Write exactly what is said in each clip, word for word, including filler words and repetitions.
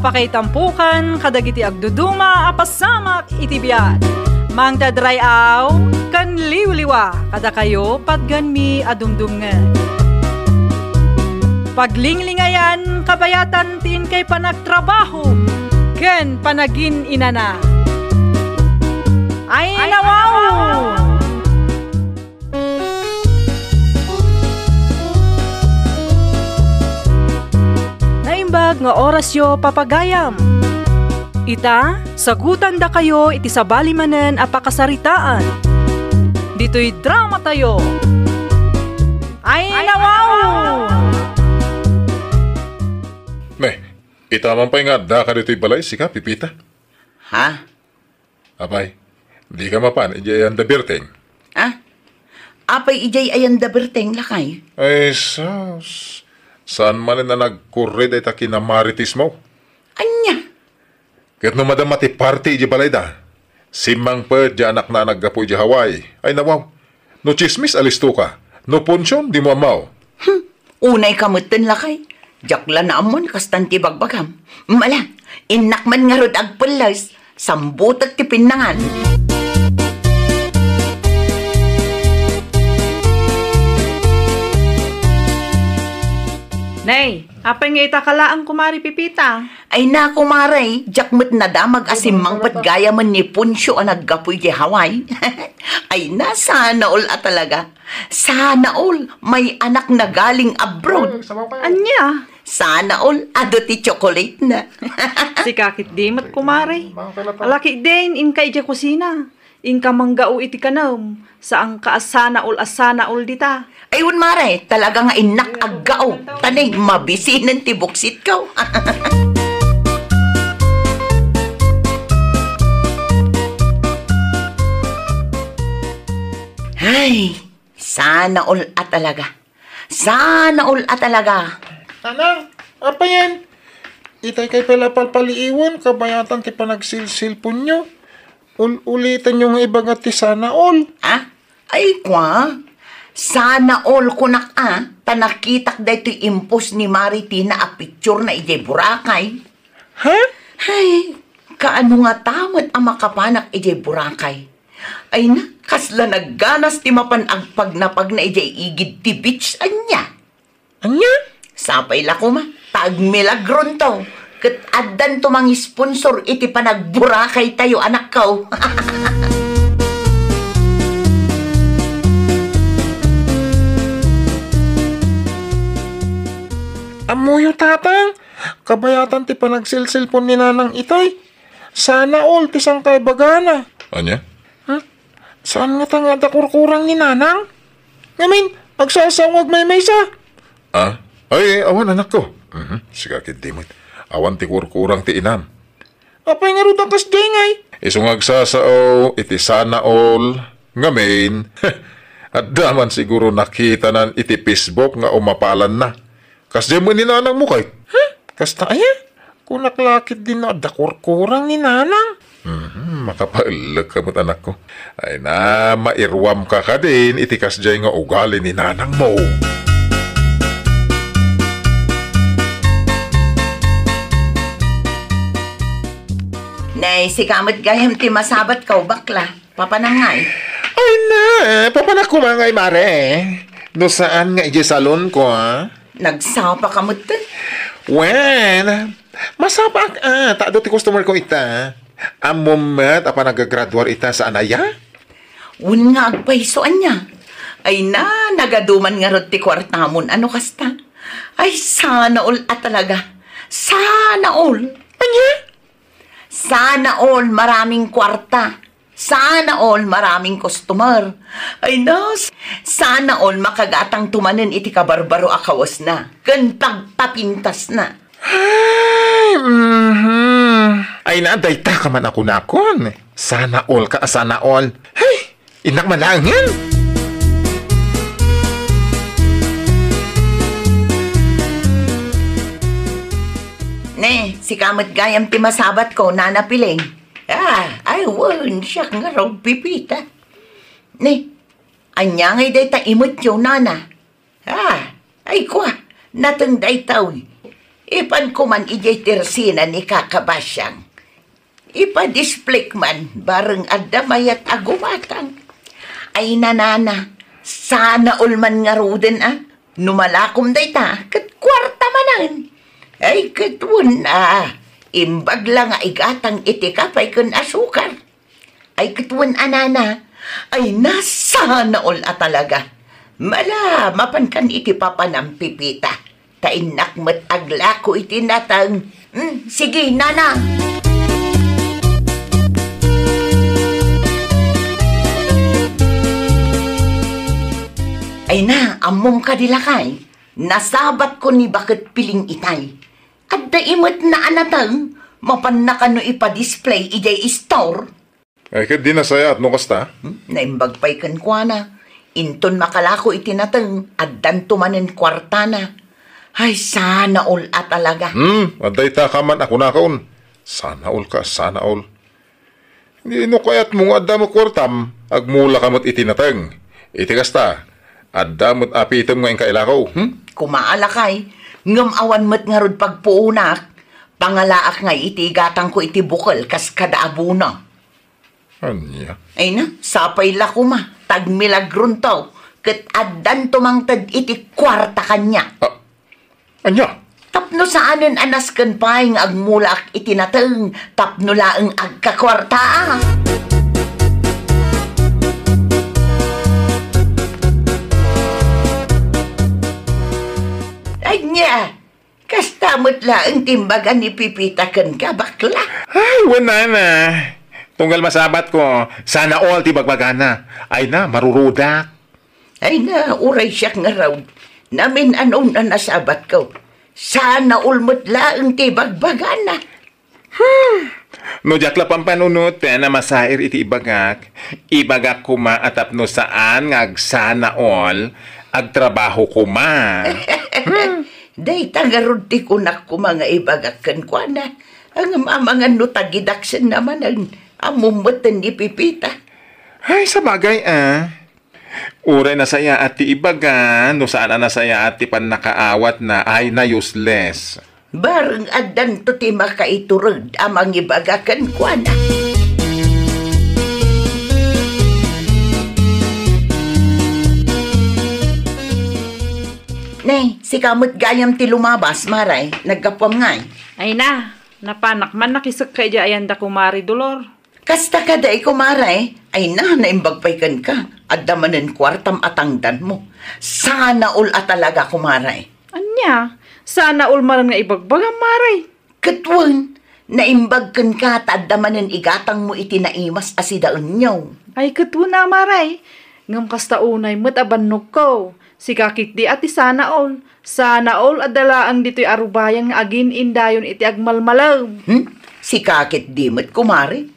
Pakaitampokan kadagiti agduduma a pasamak iti biag. Mangted ray-aw ken liwliwa kadakayo patganmi a dumdumngeg. Paglinglingayan kabayatan ti inkay panagtrabaho ken panagin-inana. Ay, nawaw! Naimbag nga orasyo, papagayam. Ita, sagutandakayo iti sabali manen a pakasaritaan. Ditoy dramatayo. Ay, nawaw! Ne, ita man pay nga addaka ditoy balay, sika, Pipita? Ha? Apay, dika mapan idiay ayanda birteng? Ah? Apay idiay ayanda birteng, lakay? Ay, sus. Saan manen a nagkurre dayta kinamaritismo? Ania? Ket no madama ti party idiay balayda, simmangpet diay anakna a naggapu idiay Hawaii. Ay, nawaw. No tsismis, alistoka. No punsion, dimo ammo. Hmm, unayka metten, lakay. Diak la naammoan kastan ti bagbagam. Mala, innak man ngarud agpelles, sambutek ti pinnangan. Nay, apay nga ita ka laeng, Kumare Pipita? Ay na, kumare, diak met nadamag a simmangpet gayamen ni Poncio a naggapu idiay Hawaii. Ay na, sana all a talaga. Sana all, may anak na galing abroad. Ania? Sana all, adu ti chocolate na. Sika ketdi met, kumare. Ala ketdin, inka idiay kusina. Inka manggao iti kanem, saanka a sana all a sana all dita. Ay, wen, mare, talaga nga innak aggao. Ta ne, mabisinen ti buksitko. Ay, sana all a talaga. Sana all a talaga. Nanang, apayen? Itay kay pala palpaliiwen, kabayatan ti panagsilsilponyo. Ul-ulitenyo nga ibaga ti sana all. Ah? Ay, kwa? Sana all kunak a, ta nakitak daytoy impos ni Mari Tina a picture na idiay Boracay. Ha? Ay, kaano ngata met a makapanak idiay Boracay? Ay na, kasla nagganas ti mapan agpagnapagna idiay igid ti beach ania. Ania? Sapay la koma, ta agmilagronto, ket addanto mangisponsor iti panagburakaytayo, anakko. Ammoyo, tatang, kabayatan ti panagsilsilpon ni nanang itay. Sana all ti sangkay bagana. Ania? Hmm? Saan ngata nga adda kurkurang ni nanang? Ngamin, agsasao nga agmaymaysa. Ah? Ay, awan, anakko. Mhm, sika ketdi met. Awan ti kurkurang ti inam. Apay ngarud a kasdiay ngay? Isu nga agsasao iti sana all ngamin, adda man siguro nakitanan iti Facebook nga umapalanna. Kasdiay met ni nanangmo kay? Ha? Kasta aya? Kunak la ketdin no adda kurkurang ni nanang. Mhm, makapaellek ka met, anakko. Ay na, mairuamka kadin iti kasdiay nga ugali ni nanangmo. Nay, sika met gayam ti masabatko, bakla. Papanam ngay? Ay na, papanak koma ngay, mare. No saan nga idiay salon ko, a? Nagsapa ka met, te? Wen, masapaak, a, ta adu ti customer ko ita. Ammom met a panagagraduar ita saan aya? Wen nga agpayso ania. Ay na, nagaduman ngarud ti kuartamon, ano kasta? Ay, sana all a talaga. Sana all. Ania? Sana all maraming kuarta. Sana all maraming customer. Ay, nas, sana all makagatangto manen iti kabarbaro a kawesna ken pagpapintasna. Ay, mhm. Ay na, dayta ka man a kunakon. Sana all ka, sana all. Ay, innak malaengen. Ne, sika met gayam ti masabatko, Nana Piling. Ah, ay, wen, siak ngarud, Pipita. Ne, ania ngay dayta imetyo, nana? Ah, ay, kua, nateng dayta, uy. Ipanko man idiay tersina ni Kaka Basyang. Ipa-displayk man, bareng adda mayat a gumatang. Ay, nanana, sana all man ngaruden a. No malakom dayta, ket kuarta manen. Ay, ket wen a, imbag la nga igatang iti kapay ken asukar. Ay, ket wen a, nana. Ay, na, sana all a talaga. Mala, mapankan iti papanam, Pipita. Ta innak met aglako iti nateng. Hmm, sige, nana. Ay na, ammom kadi, lakay? Nasabatko ni baket piling itay. Adda imet na a nateng, mapanna kano ipa-display idiay store? Ay, ket di nasayaat no kasta? Hmm? Naimbag pay kenkuana. Inton makalako iti nateng, addanto manen kuartana. Ay, sana all a talaga. Hmm, adda ita ka man a kunakon. Sana all ka, sana all. Di no kayatmo nga adda met kuartam, agmula ka met iti nateng. Iti kasta, adda met apitem nga inka ilako, hmm? Kumaa, lakay, ngem awan met ngarud pagpuonak, pangalaak ngay iti igatangko iti bukel kas kada abono. Ania? Ay na, sapay la koma, tagmilagronto, ket addanto mangted iti kuarta kaniak. Ah, ania? Tapno saanen a nasken pay nga agmulaak iti nateng tapno laeng agkakuarta. Ania? Kasta met laeng ti imbaga ni Pipita kenka, bakla? Ay, wen, nana. Tunggal masabatko, sana all ti bagbagana. Ay na, marurudak. Ay na, uray siak ngarud. Namin-ano a nasabatko. Sana all met laeng ti bagbagana. Hmm. No diak la pampanunoten a masair iti ibagak, ibagak koma a tapno saan nga agsana all, agtrabaho koma. Hmm. Dayta ngarud ti kunak koma nga ibagak kenkuana. Ngem amangan no tagidaksenna manen, ammom metten ni Pipita. Ay, sabagay, ah. Uray nasayaat ti ibaga, no saan a nasayaat ti pannakaawatna, ay na useless. Bareng addanto ti makaiturod a mangibaga kenkuana. Ne, sika met gayam ti lumabas, Mare, naggapuam ngay? Ay na, napanak man nakisekka idiay ayanda, Kumare Dolor. Kasta kadi, kumare? Ay na, naimbag pay kenka. Adda manen kuartam a tangdanmo. Sana all a talaga, kumare. Ania? Sana all manen nga ibagbagam, mare? Ket wen, naimbag kenka ta adda manen igatangmo iti naimas a sidaenyo. Ay, ket wen a, mare. Ngem kasta unay met a bannogko. Sika ketdi a ti sana all. Sana all adda laeng ditoy a rubayan nga agin-indayon iti agmalmalem. Hmm? Sika ketdi met, kumare?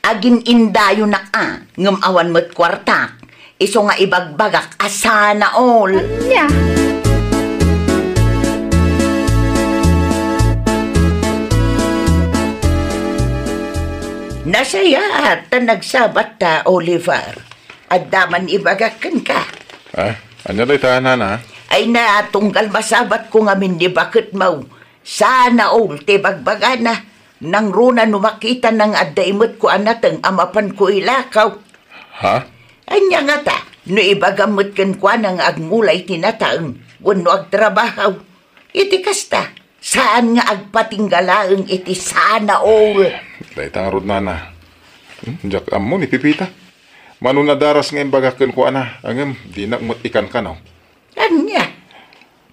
Agin-indayonak a, ngem awan met kuartak. Isu nga ibagbagak a sana all. Ania? Nasayaat ta nagsabatta, Oliver. Adda man ibagak kenka. Ah, ania dayta, nana? Ay na, tunggal masabatko ngamin ni baketmo. Sana all ti bagbagana. Nangruna no makitana nga adda imetko a nateng a mapanko ilakaw. Ha? Ania ngata, no ibagam met kenkuana nga agmula iti nateng wenno agtrabaho? Iti kasta, saan nga agpatingga laeng iti sana all. Dayta ngarud, nana. Hmm, diak ammo ni Pipita. Mano nadaras nga imbagak kenkuana, ngem dinak met ikan kano. Ania?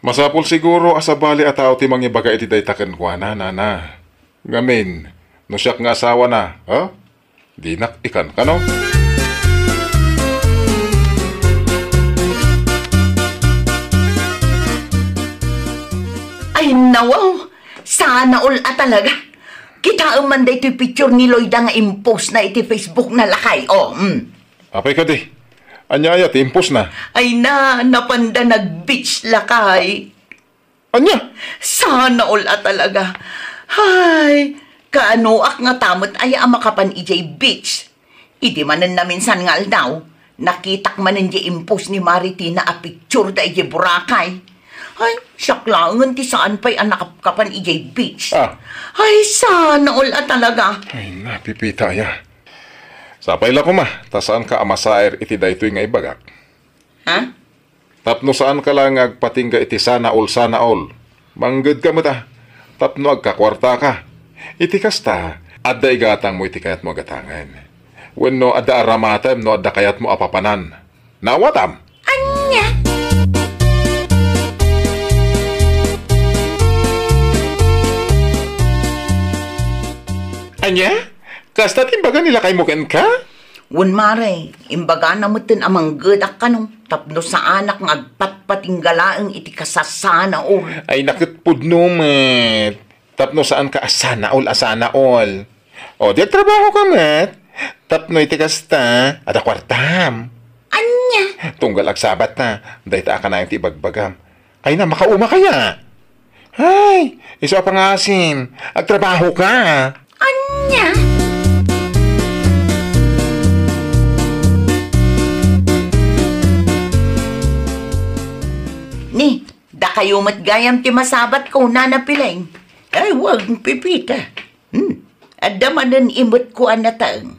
Masapul siguro a sabali a tao ti mangibaga iti dayta kenkuana, nana. Ngamin, no siak nga asawana, ha? Dinak ikan kano. Ay, nawaw! Sana all a talaga! Kitaem man daytoy picture ni Loida nga impost na iti Facebook na, lakay. Oh, mm. Apay kadi? Ania aya ti impost na? Ay na, napanda nag-beach, lakay. Ania? Sana all a talaga. Hay, kaanoak ngata met aya a makapan idiay beach. Idi manen naminsan nga aldaw, nakitak manen di impost ni Mare Tina a picture da idiay Boracay. Ay, siak laengen ti saan pay a nakapkapan idiay beach. Ah. Ay, sana all a talaga. Ay, napipita ya. Sapay la koma, ta saan ka a masair iti daytoy nga ibagak. Ha? Tapno saan ka la nga agpatingga iti sana all, sana all. Mangged ka met a, tapno agkakuarta ka. Iti kasta, adda igatangmo iti kayatmo a gatangen. Wenno adda aramatem no adda kayatmo a papanan. Naawatam? Ania? Ania? Kasta ti imbaga ni lakaymo kenka? Wen, mare, imbagana metten a manggedak kano tapno saanak nga agpatpatingga laeng iti kasasanaol. Ay, naket pudno met. Tapno saan ka a sanaol a sanaol. O, di agtrabaho ka met. Tapno iti kasta, adda kuartam. Ania? Tunggal agsabat ta, dayta a kanayon ti ibagbagam. Ay na, makauma kaya? Ay, isu a pangasim, agtrabaho ka. Ania? Ni, dakayo met gayam ti masabat ko, Nana Pileng. Ay, wag, Pepita. Hmm, adda manen imet ko a nateng.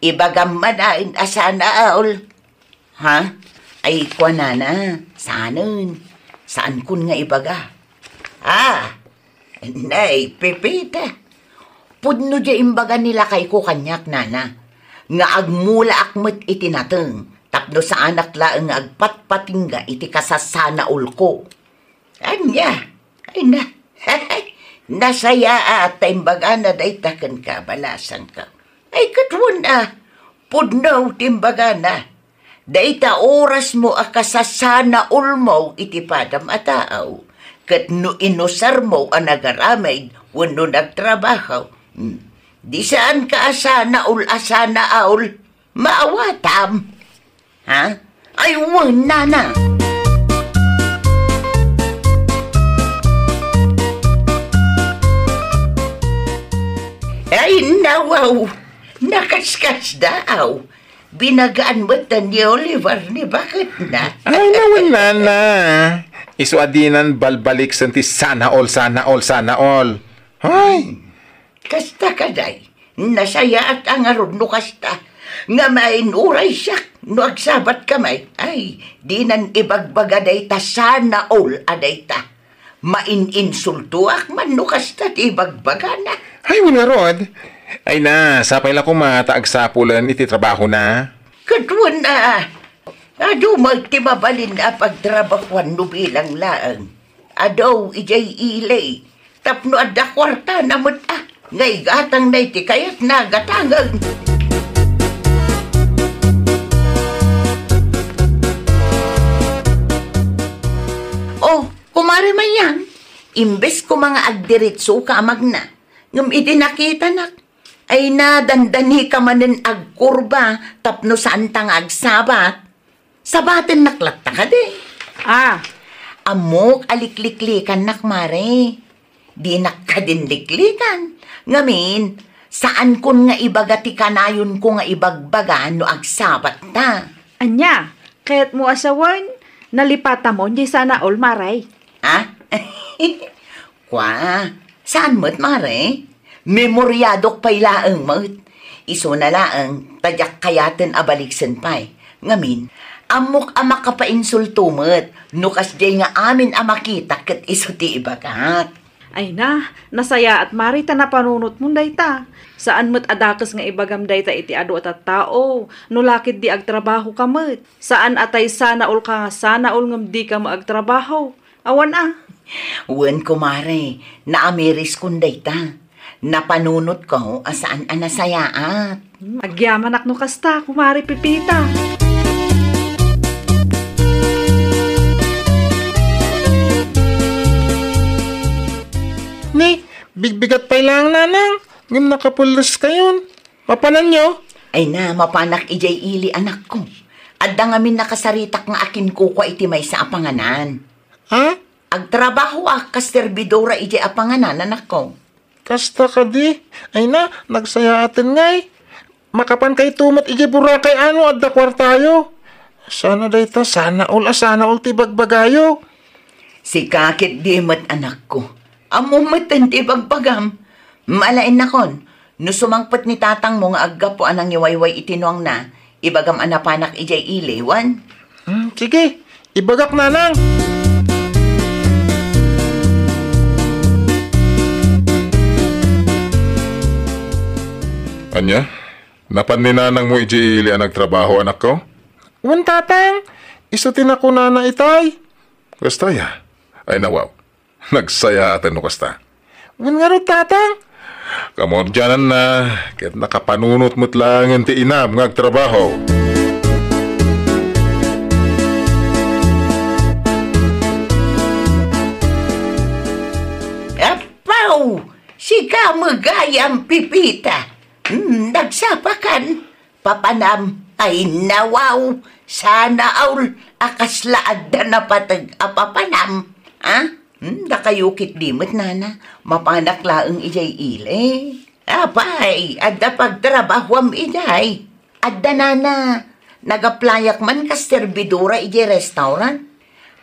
Ibagam man aen a sanaol. Ha? Ay, kuanana, saanen. Saankon nga ibaga. Ah, nay, Pepita. Pudno diay imbaga ni lakayko kaniak, nana, nga agmulaak met iti nateng tapno saanak laeng nga agpatpatingga iti kasasanaolko. Ania? Ay na, nasayaat ta imbagana dayta kenka, balasangko. Ay, ket wen a, pudno ti imbagana. Dayta orasmo a kasasanaolmo iti padam a tao, ket no inusarmo a nagaramid wenno nagtrabaho, hmm, di saanka a sanaol a sanaol, maawatam. Ha? Ay, wen, nana. Ay, nawaw. Nakaskasdaaw. Binagaan met ni Oliver ni baketna. Ay, nawen, nana. Isu a dinan balbaliksen ti sanaol, sanaol, sanaol. Ay. Kasta kadi, nasayaat a ngarud no kasta, ngem uray siak no agsabatka met, ay, dinan ibagbaga dayta sanaol a dayta. Maininsultoak man no kasta ti ibagbagana. Ay, wen ngarud. Ay na, sapay la koma ta agsapulen iti trabahona. Ket wen a, adu met ti mabalin a pagtrabahuan no bilang laeng. Adu idiay ili. Tapno adda kuartana met a, nga igatangna iti kayatna a gatangen. Oh, Kumare Mayan, imbes koma nga agdiritsoka a magna, ngem idi nakitanak, ay na, dandanika manen agkurba tapno saanta nga agsabat. Sabatennak latta kadi. Ah. Ammok a likliklikannak, mare. Dinak kadin liklikan. Ngamin, saankon nga ibaga ti kanayonko nga ibagbaga no agsabatta. Ania? Kayatmo a sawen, nalipatamon diay sanaol, mare? Ha? Kua, saan met, mare? Memoriadok pay laeng met. Isuna laeng ta diak kayaten a baliksen pay. Ngamin, ammok a makapainsulto met no kasdiay nga amin a makitak ket isu ti ibagak. Ay na, nasayaat, mare, ta napanunotmon dayta. Saan met a dakes nga ibagam dayta iti adu a tattao, no la ketdi agtrabahoka met. Saan a tay sanaolka nga sanaol ngem dika met agtrabaho. Awan a. Wen, kumare, naamiriskon dayta. Napanunotko a saan a nasayaat. Hmm, agyamanak no kasta, Kumare Pepita. Ni, bigbigat pay laeng, nanang, ngem nakapulleskayon. Mapananyo? Ay na, mapanak idiay ili, anakko. Adda ngamin nakasaritak nga akinkukua iti maysa a panganan. Ha? Agtrabahoak kas serbidora idiay a panganan, anakko. Kasta kadi? Ay na, nagsayaaten ngay. Makapankayto met idiay Boracay a no adda kuartayo. Sana dayta, sanaol a sanaol ti bagbagayo. Sika ketdi met, anakko. Ammom metten ti ibagbagam. Malaennakon, no sumangpet ni tatangmo nga aggapu a nangiwayway iti nuangna, ibagam a napanak idiay ili, wen? Hmm, sige. Ibagak, nanang. Ania? Napan ni nanangmo idiay ili a nagtrabaho, anakko? Wen, tatang. Isu ti nakunana itay. Kasta ya? Ay, nawaw. Nagsayaaten no kasta. Wen ngarud, tatang. Kamurdiananna, ket nakapanunot met laengen ti inam nga agtrabaho. Apaw! Sika met gayam, Pepita. Hmm, nagsapakan. Papanam, ay nawaw, sana all a kasla adda napateg a papanam. Ha? Hmm, dakayo ketdi met, nana, mapanak laeng idiay ili. Apay, adda pagtrabahoam idiay. Adda, nana, nagaplayak man kas serbidora idiay restaurant.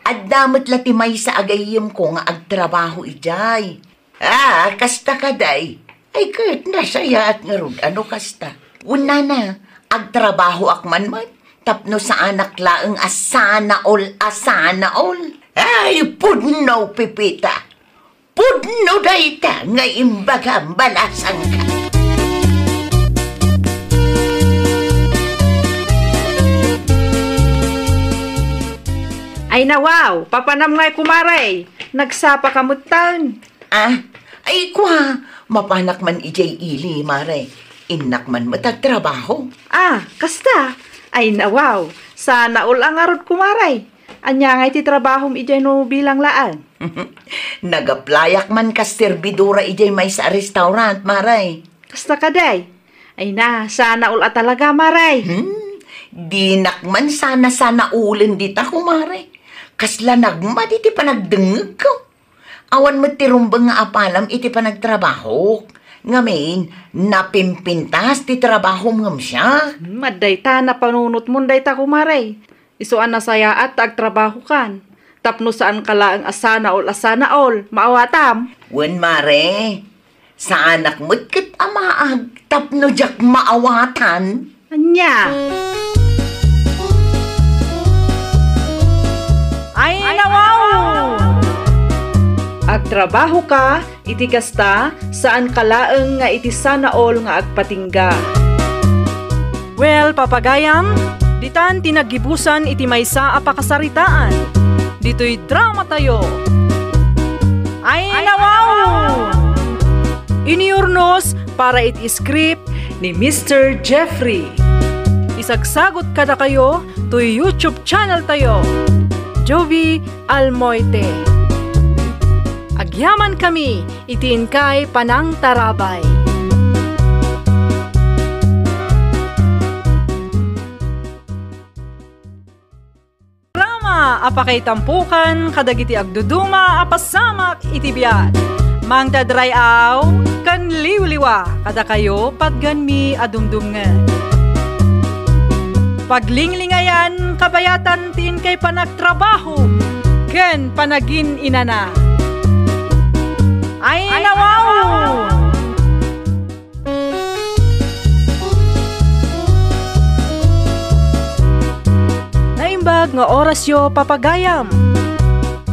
Adda met la ti maysa a gayyemko nga agtrabaho idiay. Ah, kasta kadi. Ay, ket nasayaat ngarud a no kasta. Wen, nana, agtrabahoak man met tapno saanak laeng a sana all a sana all. Ay, pudno, Pepita. Pudno dayta nga imbagam, balasangka. Ay, nawaw, papanam ngay, kumare. Nagsapaka metten. Ah, ay, kua, mapanak man idiay ili, mare. Innak man met agtrabaho. Ah, kasta? Ay, nawaw, sana all a ngarud, kumare. Ania ngay ti trabahom idiay no bilang laeng? Nagaplayak man kas serbidora idiay maysa a restaurant, mare. Kasta kadi? Ay na, sana all a talaga, mare. Hmm, dinak man sana sana ulen dita, kumare. Kasla nagmadi ti panagdengngegko. Awan met ti rumbeng nga apalam iti panagtrabahok. Ngamin, napimpintas ti trabahom ngem siak. Hmm, adda ita napanunotmon dayta, kumare. Isu a nasayaat ta agtrabahokan, tapno saanka laeng a sana all a sana all, maawatam? Wen, mare, saanak met ket a maag tapno diak maawatan. Ania? Ay, nawaw! Agtrabahoka, iti kasta, saanka laeng nga iti sana all nga agpatingga. Well, papagayam, ditan ti naggibusan iti maysa a pakasaritaan. Ditoy dramatayo. Ay, nawaw! Inurnos para iti script ni Mister Jeffrey. Isagsagot kadakayo toy YouTube channel tayo, Jovi Almoite. Agyamankami iti inkay panangtarabay. Programa a pakaitampokan kadagiti agduduma a pasamak iti biag. Mangted ray-aw ken liwliwa kadakayo patgenmi a dumdumngeg. Paglinglingayan kabayatan ti inkay panagtrabaho ken panagin-inana. Ay, nawaw! Naimbag nga orasyo, papagayam.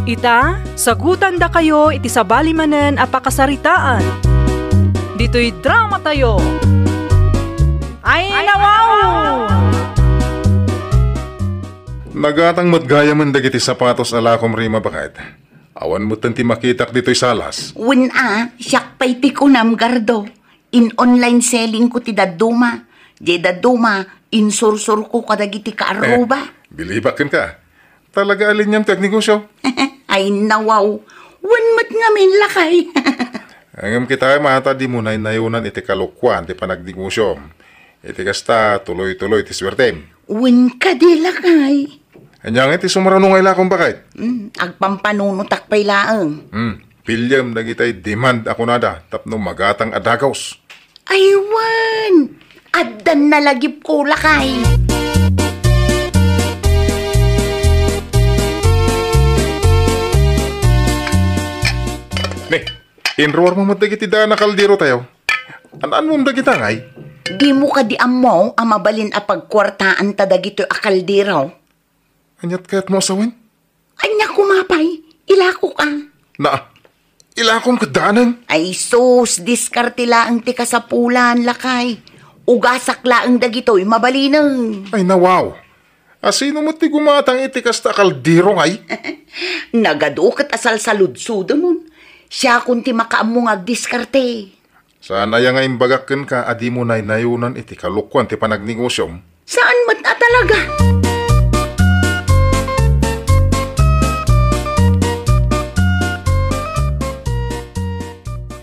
Ita, sagutandakayo iti sabali manen a pakasaritaan. Ditoy dramatayo. Ay, nawaw! Nagatang met gayamen dagiti sapatos a lakom, Rima, baket. Awan metten ti makitak ditoy salas. Wen a, siak pay ti kunam, Gardo. In-online selling ko ti dadduma. Diay dadduma, insursurko kadagiti kaarruba. Eh, bilibak kenka. Talaga a linyam ti agnegosyo. Ay, nawaw. Wen met ngamin, lakay. Ngem kita, Rima, ta dimo naynayunan iti kalokuan ti panagnegosyom. Iti kasta, tuloy-tuloy ti suertem. Wen kadi, lakay. Ania ngay ti sumurano nga ilakon, baket? Hmm, agpampanunotak pay laeng. Hmm, piliem dagitay demand a kunada tapno magatang a dagos. Ay wen, addan nalagipko, lakay. Inruarmo met dagiti daan a kaldero tayo. An-anmom dagita ngay? Dimo kadi ammo a mabalin a pagkuartaanta dagitoy a kaldero? Aniat kayatmo a sawen? Ania koma pay? Ilakok a. Na, ilakom ket danen. Ay sus, diskarte laeng ti kasapulan, lakay. Ugasak laeng dagitoy, mabalinen. Ay, nawaw. Asino met ti gumatang iti kasta a kaldero ngay? Nagadu ket a salsaludsodemon. Siakon ti makaammo nga agdiskarte. Saan aya nga imbagak kenka a dimo naynayonan iti kalokuan ti panagnegosiom? Saan met a talaga?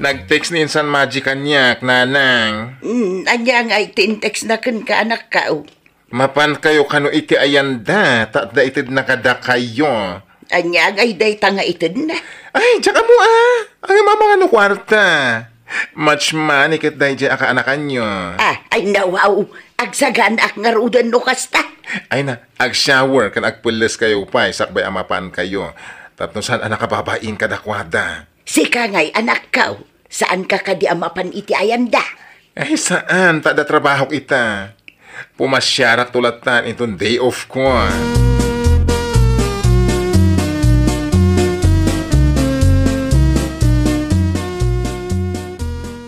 Nag-text ni insan Magic kaniak, Nanang. Mm, ania nga iti in-textna kenka, anakko? Mapankayo kano iti ayanda, ta adda itedna kadakayo. Ania ngay dayta nga itedna? Ay, diak ammo a. Amangan no kuarta. Much money ket daydiay a kaanakanyo. Ah, ay, nawaw. Agsaganaak ngaruden no kasta. Ay na, ag-shower ken agpelleskayo pay sakbay a mapankayo. Tapno saan a nakababain kadakuada. Sika ngay, anakko, saanka kadi a mapan iti ayanda? Ay, saan, ta adda trabahok ita. Pumasiarakto lattan inton day off ko.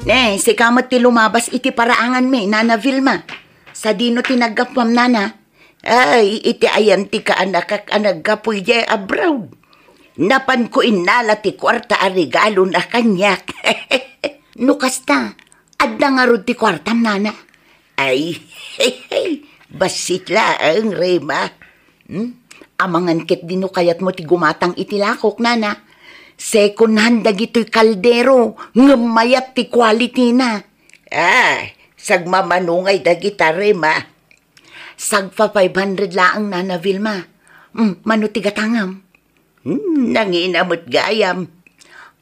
Ne, sika met ti lumabas iti paraanganmi, Nana Vilma. Sadino ti naggapuam, Nana? Ay, iti ayan ti kaanakak a naggapu idiay abroad. Napanko innala ti kuarta a regalona kaniak. No kasta, adda ngarud ti kuartam, Nana? Ay, bassit laeng, Rema. Hmm? Amangan ketdi no kayatmo ti gumatang iti lakok, Nana. Second hand dagitoy kaldero, ngem mayat ti quality na. Ah, sagmamano ngay dagita, Rema. Sagpa five hundred laeng, Nana Vilma. Mm, mano ti gatangam? Hmm, nangina met gayam.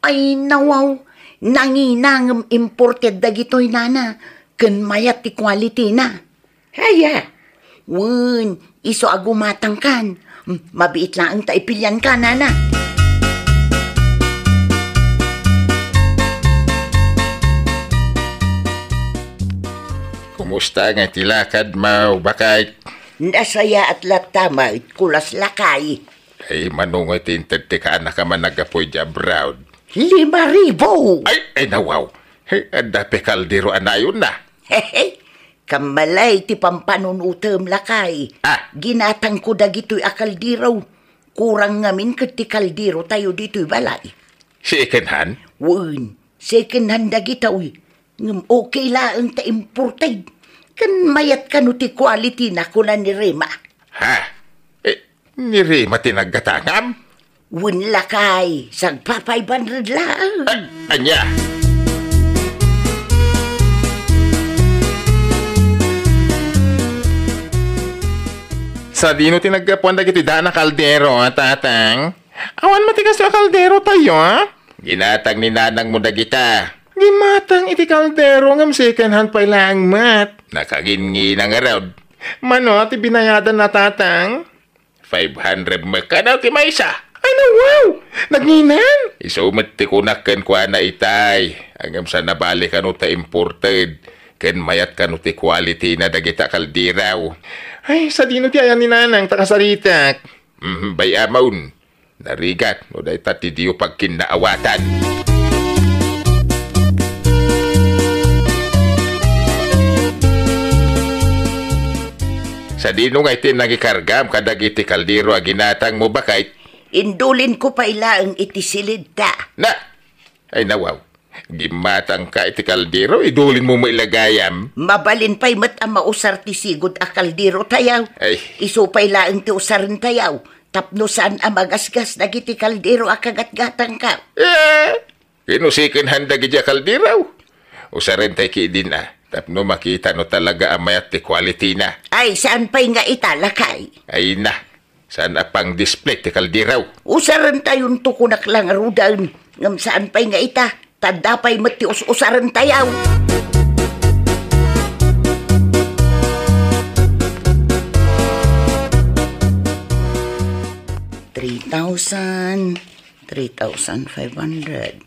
Ay, nawaw. Nangina ngem imported dagitoy, Nana. Ken mayat ti quality na. Aya? Wen, isu a gumatangkan. Hmm, mabiit laeng ta ipilianka, Nana. Kumusta nga ti lakadmo, baket? Nasayaat latta met, kulas lakay. Ay, mano ngay ti inted ti kaanakam a naggapu idiay abroad? Lima ribu! Ay, ay, nawaw. Ay, adda pay kaldero a nayonna. Hehe, kammalay ti pampanunotem, lakay. Ah. Ginatangko dagitoy a kaldero. Kurang ngamin ket ti kaldero tayo ditoy balay. Second hand? Wen, second hand dagitoy. Ngem okay laeng ta imported. Ken mayat kano ti quality na, kuna ni Rema. Ha? Eh, ni Rema ti naggatangam? Wen lakay, sagpa five hundred laeng. Ah, ania? Sadino ti naggapuan dagiti daan a kaldero, a, Tatang? Awan met ti kastoy a kaldero tayo, a? Ginatang ni nanangmo dagita. Gimatang iti kaldero ngem second hand pay laeng met. Nakaginngina ngarud. Mano ti binayadanna, Tatang? Five hundred met kano ti maysa. Ay, nawaw! Nagnginan? Isu met ti kunak kenkuana itay. Ngem saan a bale kano ta imported. Ken mayat kano ti quality na dagita kaldero. Ay, sadino ti ayan ni Nanang ta kasaritak? Mhm, bay-amon. Narigat no dayta ti diyo pagkinnaawatan. Sadino ngay ti nangikargam kadagiti kaldero a ginatangmo, baket? Indulinko pay laeng iti silidta. Na! Ay, nawaw. Gimmatangka iti kaldero, idulinmo met la gayam. Mabalin pay met a mausar ti sigud a kaldero tayo. Ay. Isu pay laeng ti usaren tayo, tapno saan a magasgas dagiti kaldero a kagatgatangka. Eh, ken no second hand dagiti a kaldero? Usaren tay ketdin a, tapno makita no talaga a mayat ti quality na. Ay, saan pay nga ita, lakay? Ay na, saan a pang-display ti kaldero? Usaren tayon to kunak la ngaruden, ngem saan pay nga ita, ta adda pay met ti us-usaren tayo. Three thousand, three thousand five hundred.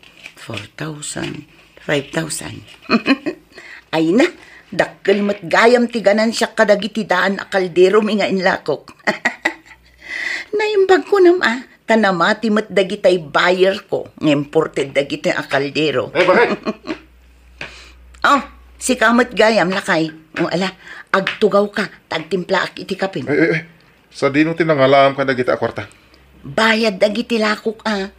Four thousand, five thousand. Ay na, dakkel met gayam ti ganansiak kadagiti daan a kaldero mi nga inlakok. Naimbag ko nam a, ta namati met dagitay buyer ko nga imported dagitoy a kaldero. Eh, bakit? Oh, sika met gayam, lakay. O ala, agtugaw ka, ta agtimplaak iti kapim. Eh, eh, eh. Sadino ti nangalaam kadagita a kuarta? Bayad dagiti lakok, a.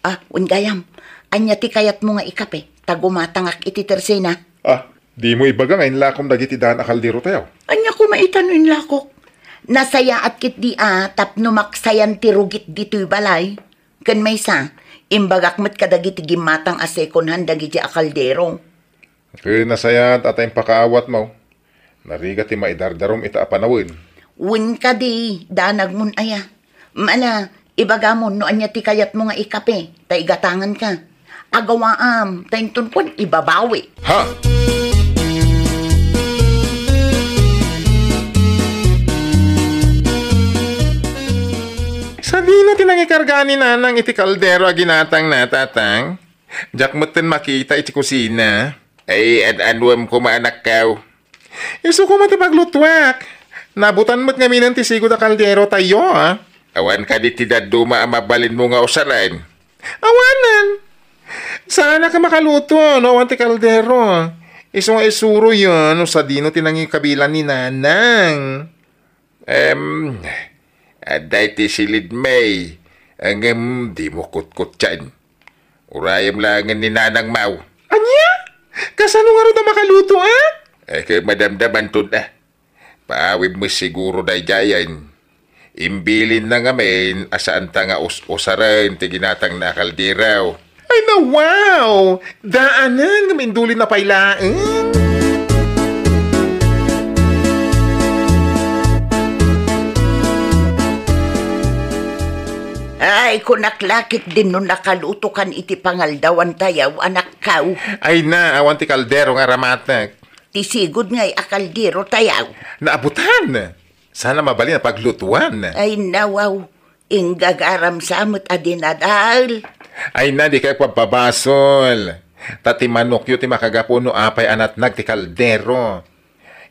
Ah, wen gayam, ania ti kayatmo nga ikape? Ta gumatangak iti tersena. Ah, dimo ibaga nga inlakom dagiti daan a kaldero tayo? Ania koma ita no inlakok? Nasayaat ketdi a tapno maksayan ti rugit ditoy balay. Ken maysa, imbagak met kadagiti gimmatang a second hand dagiti a kaldero. Ken nasayaat a ta impakaawatmo. Narigat ti maidardarom ita a panawen. Wen kadi, danagmon aya. Mala, ibagamon no ania ti kayatmo nga ikape, ta igatanganka. Agawaam, ta inton kuan ibabawi. Ha? Sadino ti nangikarga ni Nanang iti kaldero a ginatangna, Tatang? Diak metten makita iti kusina. Ay, ad-anuem koma, anakkaw. Isu koma ti paglutuak. Naabutan met ngaminen ti sigud a kaldero tayo, a. Awan kadi ti dadduma a mabalinmo nga usaren? Awanen. Saanak a makaluto no awan ti kaldero. Isu nga isuroyo no sadino ti nangikabilan ni Nanang. Em, adda iti silidmi, ngem dimo kutkutien. Urayem laengen ni Nanang Mau. Ania? Kasano ngarud a makaluto, a? Eh, ket madamdamanton, a. Paawim met siguro daydiayen. Imbilinna ngamin a saanta nga us-usaren ti ginatangna a kaldero. Ay na, wow! Daanen nga mindulinna pay laeng. Ay, kunak la ketdin no nakalutokan iti pangaldawan tayaw, anakkaw. Ay na, awan ti kaldero nga aramatek. Ti sigud ngay a kaldero tayaw. Naabutan! Saan a mabalin a paglutuan. Ay, nawaw. Inggagaram sa met a dinadael. Ay na, dikay pagpabasol. Ta ti manokyo ti makagapu no apay a natnag ti kaldero.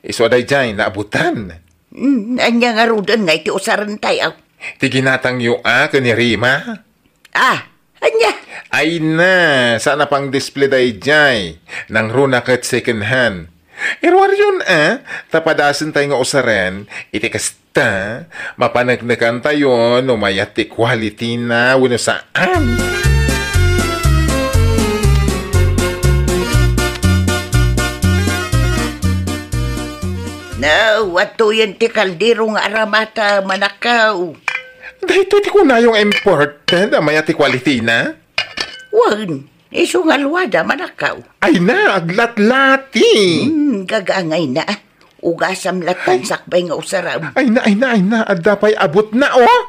Isu a daydiay, naabutan. Hmm, ania ngaruden nga iti usaren tayaw? Ti ginatangyo a ken ni Rima? Ah, ania? Ay na, saan a pang-display daydiay. Nangruna ket second hand. Iruaryon a, ta padasentayo nga usaren, iti kasta, mapaneknekantayo no mayat ti quality na wenno saan. No, adtoyen ti kaldero nga aramata, manakaw. Daytoy ti kunayo nga imported a mayat ti quality na? Wen, isu nga luada, manakaw. Ay na, aglatlati. Hmm, gagangay na. Ugasam lattan sakbay nga usarem. Ay na, ay na, ay na. Adda pay abut na, oh.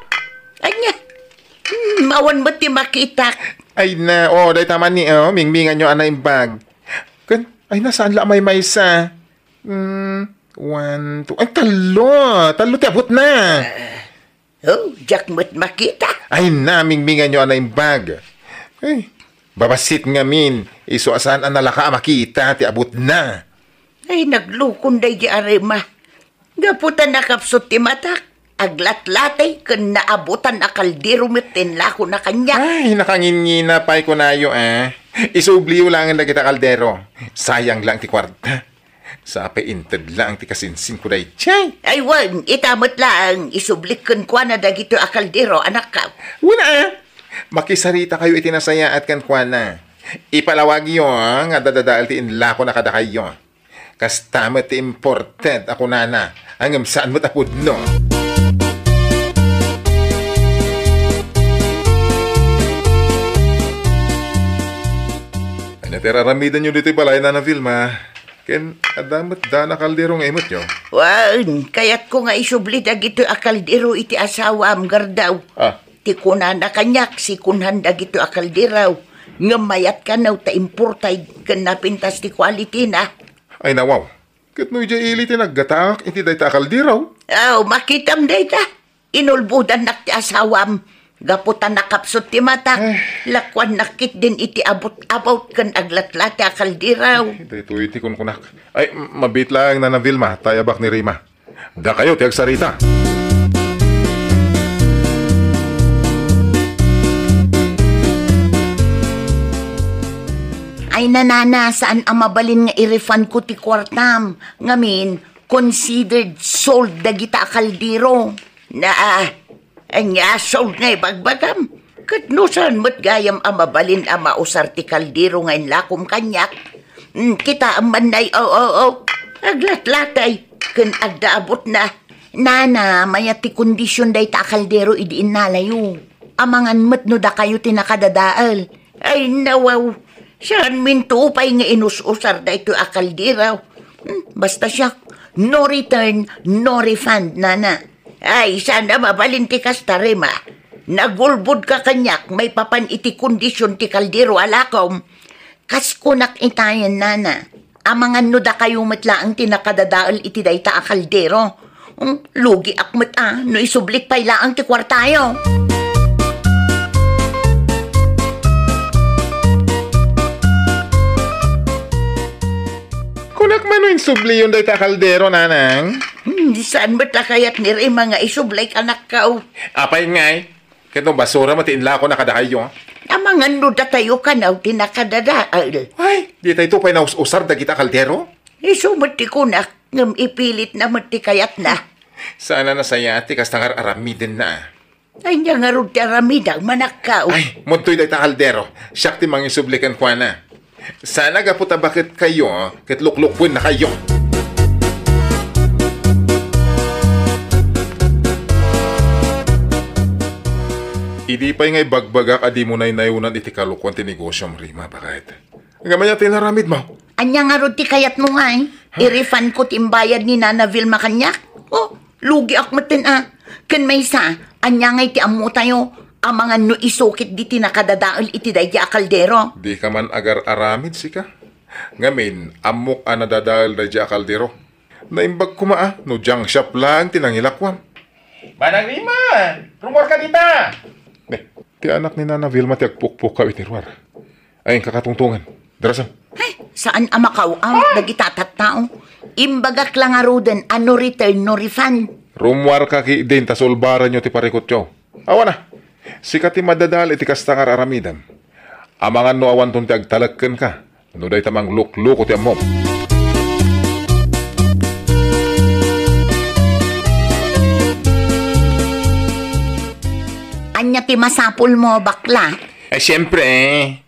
Ania? Hmm, awan met ti makitak. Ay na, oh, dayta man ni, oh, mingminganyo a naimbag. Ken, ay na, saan la a maymaysa? Hmm, one, two, ay, tallo. Tallo ti abut na. Oh, diak met makita. Ay na, mingminganyo a naimbag. Ay, babassit ngamin, isu a saan a nalaka a makita ti abut na. Ay, naglukon daydi a Rima. Gapu ta nakapsut ti matak, aglatlati ken naabutan a kaldero met ti inlakona kaniak. Ay, nakanginngina pay kunayo, a. Isubliyo laengen dagita kaldero. Sayang laeng ti kuarta. Sapay inted laeng ti kasinsinko daydiay. Ay wen, ita met laeng, isublik kenkuana dagitoy a kaldero, anakkaw. Wen a, makisaritakayo iti nasayaat kenkuana. Ipalawagyo nga adda dadael ti inlakona kadakayo. Kasta met ti imported a kunana, ngem saan met a pudno. Ania ti ar-aramidenyo ditoy balay, Nana Vilma? Ken adda met daan a kaldero nga imetyo? Wen, kayatko nga isubli dagitoy a kaldero iti asawam, Gardaw. Ah. Ti kunana kaniak, second hand dagitoy a kaldero. Ngem mayat kano ta imported ken napintas ti quality na. Ay, nawaw. Ket no idiay ili ti naggataak iti dayta a kaldero? Aw, makitam dayta. Inulbodannak ti asawam. Gapu ta nakapsut ti matak, Eh. lakuannak ketdin iti abut-abut ken aglatlati a kaldero. Daytoy ti kunkunak. Ay, m-, mabiit laeng, Nana Vilma, ta ayabak ni Rima. Dakayo ti agsarita. Ay, Nana, saan a mabalin nga i-refund ko ti kuartam. Ngamin, considered sold dagita a kaldero. Na, ania sold nga ibagbagam? Ket no saan met gayam a mabalin a mausar ti kaldero nga inlakom kaniak? Mm, kitaem man, nay, o, o, o. Aglatlatay ken agdaabutna. Nana, mayat ti kondisyon dayta a kaldero idi innalayo. Amangan met no dakayo ti nakadadael. Ay, nawaw. Saanminto pay nga inus-usar daytoy a kaldero. Hmm, basta siak, no return, no refund, Nana. Ay, saan a mabalin ti kasta, Rima. Nagulbodka kaniak maipapan iti kondisyon ti kaldero a lakom. Kas kunak itayen, Nana, amangan no dakayo met laeng ti nakadadael iti dayta a kaldero. Hmm, lugiak met a no isublik pay laeng ti kuartayo. Kunak man no insubliyon dayta a kaldero, Nanang? Hmm, saan met a kayat ni Rima nga isublay kanakkaw? Apay ngay? Ket no basura met ti inlakona kadakayo? Amangan no datayo kano ti nakadadael. Ay, ditayto pay naus-usar dagita a kaldero? Isu met ti kunak, ngem ipilitna met ti kayatna. Saan a nasayaat ti kasta nga ar-aramidenna. Ania ngarud ti aramidem, manakkaw? Ay, mudtoy dayta a kaldero. Siak ti mangisubli kenkuana. Saan a gapu ta baketkayo ket luklukwenna kayo. Idi pay nga ibagbagak a dimo naynayonan iti kalokuan ti negosiom, Rima, baket. Ngem ania ti inaramidmo? Ania ngarud ti kayatmo ngay? Huh? I-refund ko ti imbayad ni Nana Vilma kaniak? Oh, lugiak metten a. Ken maysa, ania ngay ti ammotayo? Amangan no isu ketdi ti nakadadael iti daydi a kaldero. Dika man agar-aramid, sika. Ngamin, ammok a nadadael daydi a kaldero. Naimbag koma a, no junk shop laeng ti nangilakuam. Manang Rima, rummuarka dita! Eh, ti anak ni Nana Vilma ti agpukpukkaw iti ruar. Ay, inka katungtongan. Darasem. Ay, saan a makaw-aw dagita a tattao. Imbagak la ngaruden a no return, no refund. Rummuarka ketdin ta sulbaranyo ti parikutyo. Awan a. Sika ti madadael iti kasta nga ar-aramidem. Amangan no awanton ti agtalek kenka. No dayta manglukloko ti ammom. Ania ti masapulmo, bakla? Ay, siempre,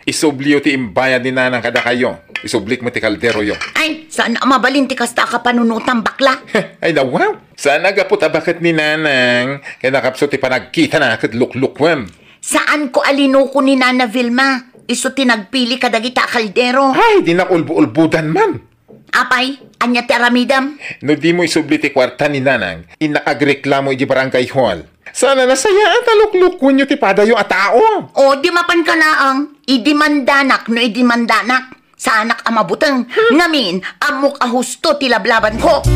isubliyo ti imbayad ni Nanang kadakayo. Isublik met ti kalderoyo. Ay, saan a mabalin ti kasta a kapanunotam, bakla? Ay, nawaw. Saan a gapu ta baket ni Nanang, ken nakapsut ti panagkitana ket luklukuem. Saanko a linuko ni Nana Vilma. Isu ti nagpili kadagita a kaldero. Ay, dinak ulbo-ulbodan man. Apay, ania ti aramidem? No dimo isubli ti kuarta ni Nanang, innak agreklamo iti barangay hall. Saan a nasayaat a luklukuenyo ti padayo a tao. O, di mapanka laeng. Idimandanak no idimandanak. Saanak a mabuteng. Hmm. Ngamin, ammok a husto ti lablabanko.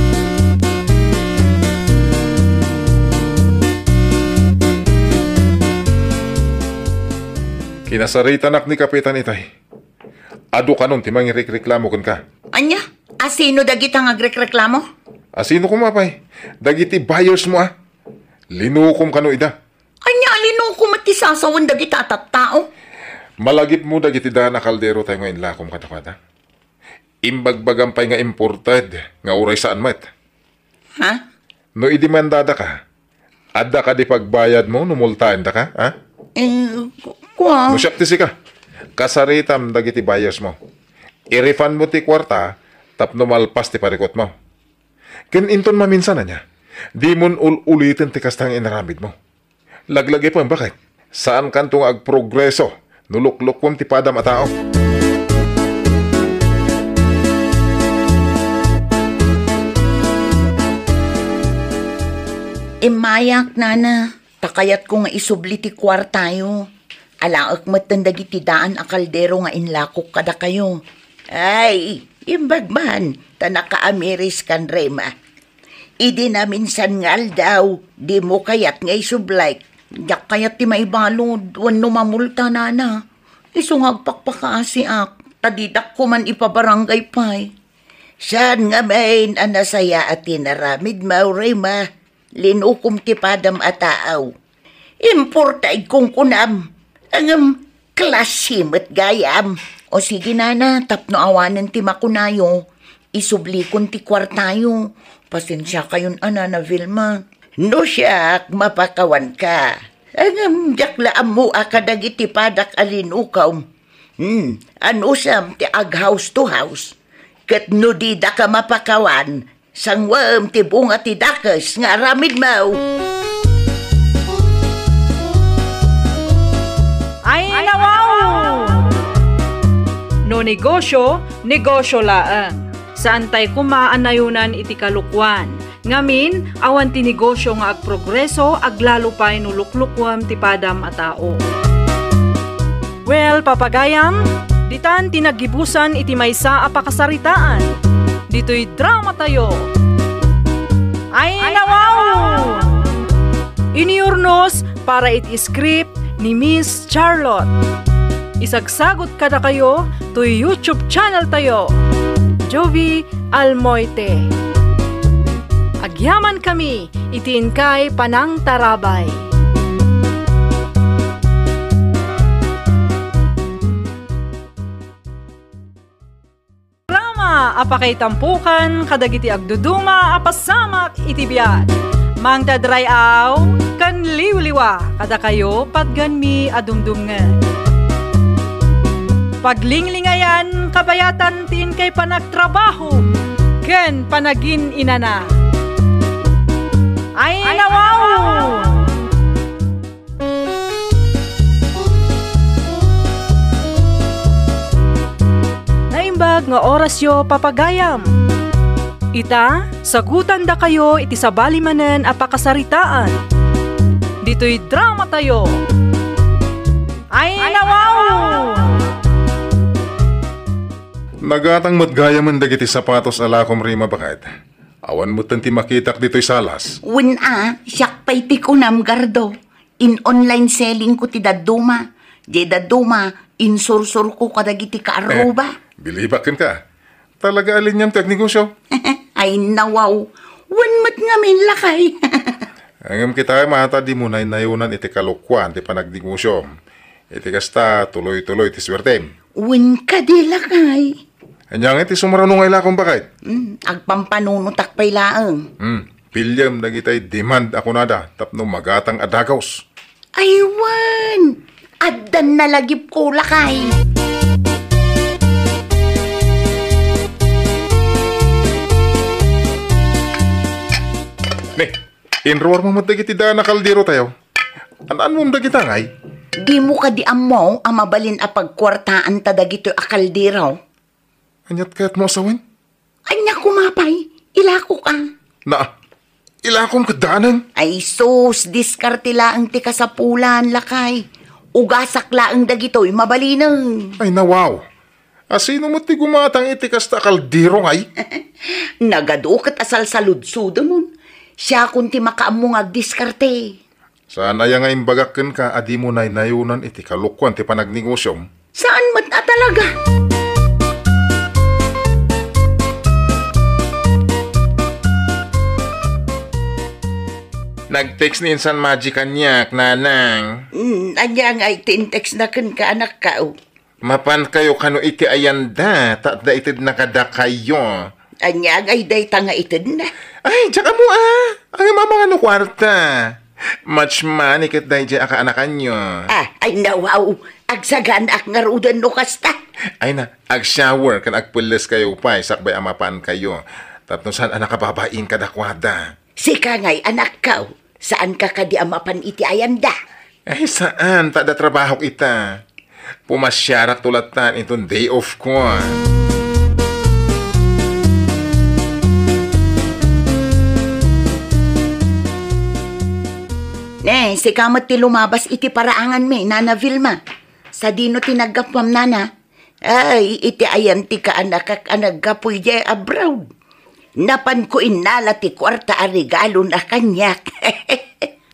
Kinasaritanak ni Kapitan itay. Adu kanon ti mangirikreklamo kenka. Ania? Asino dagita nga agrekreklamo? Asino koma pay? Dagiti buyers mo a. Linukom kano ida. Ania a linukom met ti sasawen dagita a tattao? Malagipmo dagiti daan a kaldero tayo nga inlakom kadakuada. Imbagbagam pay nga imported nga uray saan met. Ha? No idimandadaka, adda kadi pagbayadmo no multaendaka, ha? Eh, ku-, kua. No siak ti sika, kasaritam dagiti buyers mo. I-refund mo ti kuarta tapno malpas ti parikutmo. Ken inton maminsan ania, dimon ul-uliten ti kasta nga inaramidmo. Laglagipem, baket? Saankanto nga agprogreso no luklukuem ti padam a tao. Immayak, Nana, ta kayatko nga isubli ti kuartayo. Alaek metten dagiti daan a kaldero nga inlakok kadakayo. Ay, imbag man, ta nakaamiris kan Rema. Idi naminsan nga aldaw, dimo kayat nga isublay. Diak kayat ti maibalud wenno mamulta, nana. Isu nga agpakpakaasiak, ta didak koman ipabarangay pay. Saan ngamin a nasayaat ti inaramidmo, Rema? Linukom ti padam a tao. Importa igkungkunam. Ngem klase met gayam. O sige, nana, tapno awanen ti makunayo, isublikon ti kuartayo. Pasensiakayon a, Nana Vilma. No siak, mapakawanka. Ngem diak la ammo a kadagiti padak a linukom. Hmm, anusem ti ag-house to house? Ket no didaka mapakawan, sanguem ti bunga ti dakes nga aramidmo. Ay, nawaw! No negosyo, negosyo laeng. Saantay koma a nayonan iti kalokuan. Ngamin, awan ti negosyo nga agprogreso, aglalo pay no luklukuem ti padam a tao. Well, papagayam, ditan ti naggibusan iti maysa a pakasaritaan. Ditoy dramatayo. Ay, nawaw! Iniurnos para iti script ni Miss Charlotte. Isagsagot kadakayo toy YouTube channel tayo, Jovi Almoite. Agyamankami iti inkay panangtarabay. Programa a pakaitampokan kadagiti agduduma a pasamak iti biag. Mangted ray-aw ken liwliwa kadakayo patganmi a dumdumngeg. Paglinglingayan kabayatan ti inkay panagtrabaho ken panagin-inana. Ay, nawaw! Naimbag nga orasyo, papagayam. Ita, sagutandakayo iti sabali manen a pakasaritaan. Ditoy dramatayo. Ay, nawaw! Nagatang met gayamen dagiti sapatos a lakom, Rima, baket. Awan metten ti makitak ditoy salas. Wen a, siak pay ti kunam, Gardo. In-online selling ko ti dadduma. Di dadduma, insursurko kadagiti kaarruba. Eh, bilibak kenka. Talaga a liniam ti agnegosyo. Ay, nawaw. Wen met ngamin, lakay. Ngem kita, Rima, ta dimo naynayonan iti kalokuan ti panagnegosyom. Iti kasta, tuloy-tuloy ti suertem. Wen kadi, lakay. Ania ngay ti sumrano nga ilakon, baket? Hmm, agpampanunotak pay laeng. Hmm, piliem dagitay demand a kunada tapno magatang a dagaws. Ay wen, addan nalagipko, lakay. Ne, inruarmo met dagiti daan a kaldero tayo. An-anmom dagita ngay? Dimo kadi ammo a mabalin a pagkuartaanta dagitoy a kaldero? Aniat kayatmo a sawen? Ania koma pay? Ilakok a. Na, ilakom ket daanen. Ay sus, diskarte laeng ti kasapulan, lakay. Ugasak laeng dagitoy, mabalinen. Ay, nawaw. Asino met ti gumatang iti kasta a kaldero ngay? Nagadu ket a salsaludsodemon. Siakon ti makaammo nga agdiskarte. Saan aya nga imbagak kenka a dimo naynayonan iti kalokuan ti panagnegosyom? Saan met a talaga. Nag-text ni insan Magic kaniak, nanang. Hmm, ania ngay ti in-textna kenka, anakko? Mapankayo kano iti ayanda, ta adda itedna kadakayo. Ania ngay dayta nga itedna? Ay, diak ammo a. Ngem amangan no kuarta. Much money ket daydiay a kaanakanyo. Ah, ay, nawaw. Agsaganaak ngaruden no kasta. Ay na, ag-shower ken agpelleskayo pay sakbay a mapankayo. Tapno saan a nakababain kadakuada. Sika ngay, anakko, saanka kadi a mapan iti ayanda? Ay, saan, ta adda trabahok ita. Pumasiarakto lattan inton day off ko. Ne, sika met ti lumabas iti paraanganmi, Nana Vilma. Sadino ti naggapuam, Nana? Ay, iti ayan ti kaanakak a naggapu idiay abroad. Napanko innala ti kuarta a regalona kaniak.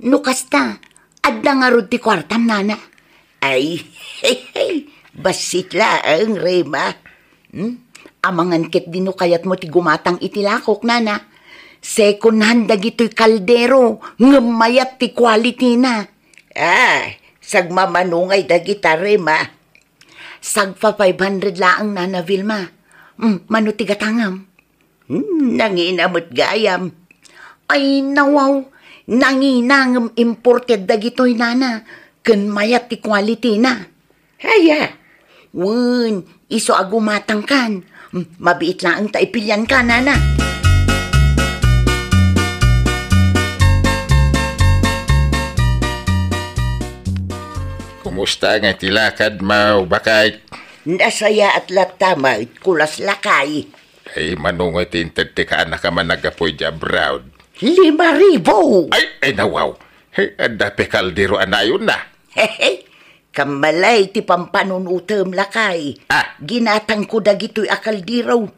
No kasta, Adda ngarud ti kuartam, nana? Ay, hey, hey, bassit laeng, Rema. Hmm? Amangan ketdi no kayatmo ti gumatang iti lakok, nana. Second hand dagitoy kaldero, ngem mayat ti quality na. Ah, sagmamano ngay dagita, Rema? Sagpa five hundred laeng, Nana Vilma. Hmm, mano ti gatangam? Hmm, nangina met gayam. Ay, nawaw. Nangina ngem imported dagitoy, nana. Ken mayat ti quality na. Aya? Wen, isu a gumatangkan. Hmm, mabiit laeng ta ipilianka, nana. Kumusta nga ti lakad, Mau, baket? Nasayaat latta met, kulas, lakay. Ay, mano ngay ti inted ti kaanakam a naggapu idiay abroad? Lima ribu! Ay, ay, nawaw. Hey, adda pay kaldero a nayonna. Hehe, kammalay ti pampanunutem, lakay. Ah. Ginatangko dagitoy a kaldero.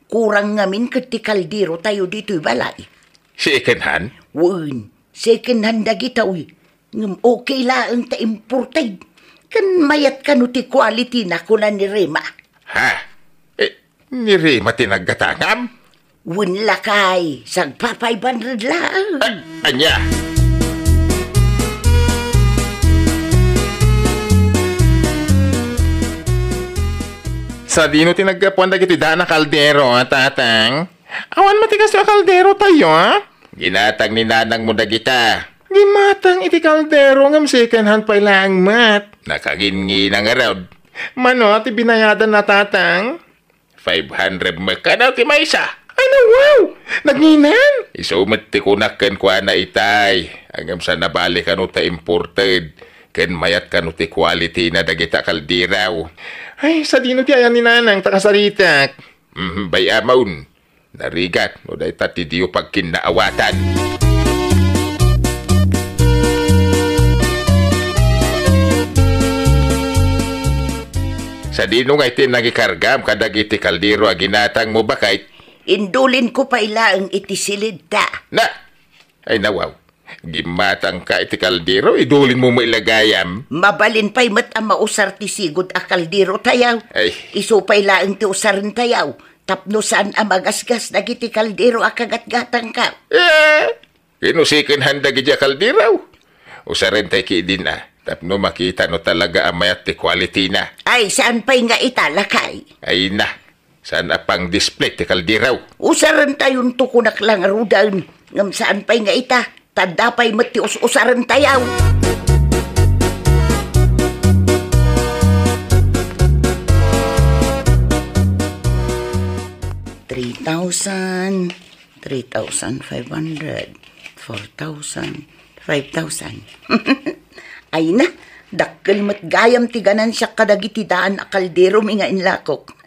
Kurang ngamin ket ti kaldero tayo ditoy balay. Second hand? Wen, second hand dagitoy. Ngem okay laeng ta imported. Ken mayat kano ti quality na, kuna ni Rema. Ha? Eh, ni Rema ti naggatangam? Wen, lakay, sagpa five hundred laeng. Ah, ania? Sadino ti naggapuan dagiti daan a kaldero, a, tatang? Awan met ti kastoy a kaldero tayo, a? Ginatang ni nanangmo dagita. Gimatang iti kaldero ngem second hand pay laeng met. Nakaginngina ngarud. Mano ti binayadan na, tatang? Five hundred met kano ti maysa. Ay, nawaw! Nagngina? Isu met ti kunak kenkuana itay. Ngem saan a bale kano ta imported. Ken mayat kano ti quality na dagita kaldero. Ay, sadino ti ayan ni nanang ta kasaritak? Mhm, bay-amon. Narigat no dayta ti diyo pagkinnaawatan. Sadino ngay ti nangikargam kadagiti kaldero a ginatangmo, baket? Indulinko pay laeng iti silidta. Na! Ay, nawaw. Gimmatangka iti kaldero, idulinmo met la gayam. Mabalin pay met a mausar ti sigud a kaldero tayo. Ay. Isu pay laeng ti usaren tayo. Tapno saan a magasgas dagiti kaldero a kagatgatangka. Eh, ino second hand dagiti a kaldero? Usaren tay kidin a, tapno makita no talaga a mayat ti quality na. Ay, saan pay nga ita, lakay? Ay na, saan a pang-display ti kaldero? Usaren tayon to kunak la ngaruden, ngem saan pay nga ita, ta adda pay met ti us-usaren tayo. Three thousand. Three thousand five hundred, four thousand, five thousand. Ay na, dakkel met gayam ti ganansiak kadagiti daan a kaldero mi nga inlakok.